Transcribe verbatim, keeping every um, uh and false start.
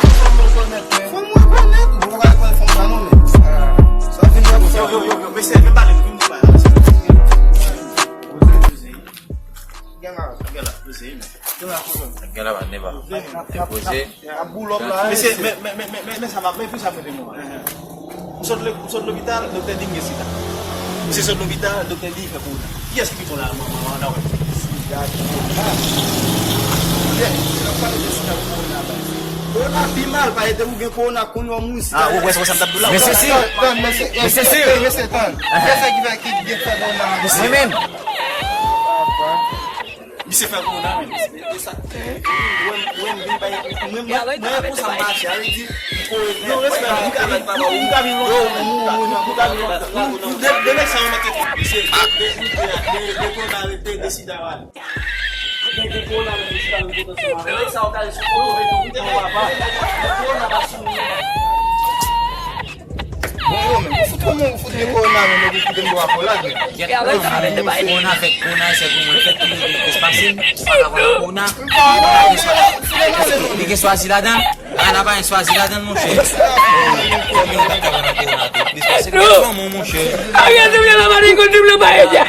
Fò m rekonèt, men. Fò m rekonèt. Ou pa pral pran fanm sa non, men. Sa vin nan yo, yo, yo, yo, mesye, vin pale, vin pale. Gen la. Gen la, mesye, men. Gen la, pa neba. Depoze. Ap boulòp la. Mesye, men, men, men, men, men, men sa m ap, men pou sa m mete nou an. M sot le-, m sot lopital, doktè di m gen sida. Misye sot lopital, doktè di li fè kowona. Kiyès ki pi bon la, manman, manman, wè? Sida, kowona. Kiyès? Se nan pale de sida pou kowona, baz. Kowona pi mal, pa ete ou gen kowona, kounye a w mouri sida. Ah, ou wè, se sa m t ap di w la. Men se si. Tann, men se, men se si. Men se tann. Kiyès ki fè, ki gen fè kowona? Mwen menm. Misye fè kowona, men. E sa. Mwen, mwen, mwen, mwen, mwen, mwen, konsa m mache, a vle di, m kore nèt. Mwen ka vin, mwen ka vin lontan, mwen ka vin lontan. De, de nèg sa yo mete misye, de, de, de, de, de kowona, de, de sida, wale. De, de kowona, de sida, de kowona. Nèg sa yo ka resi kowona, papa. Kowona pa sou moun. Bon, yo, men, ou fout kòman ou fout de kowona, men, epi fout de bwa kolad, men. Kèt, kowona, men, men pa kowona, fèt kowona, se pou mwen, fèt ki espase, pa ka pran kowona. Li gen swa-, li gen swazi ladan, a la pa gen swazi ladan, monchè. Kòman ou ta ka pran kowona, tou? Li espase, kòman, monchè? Arrête de la marier contre le Bahia.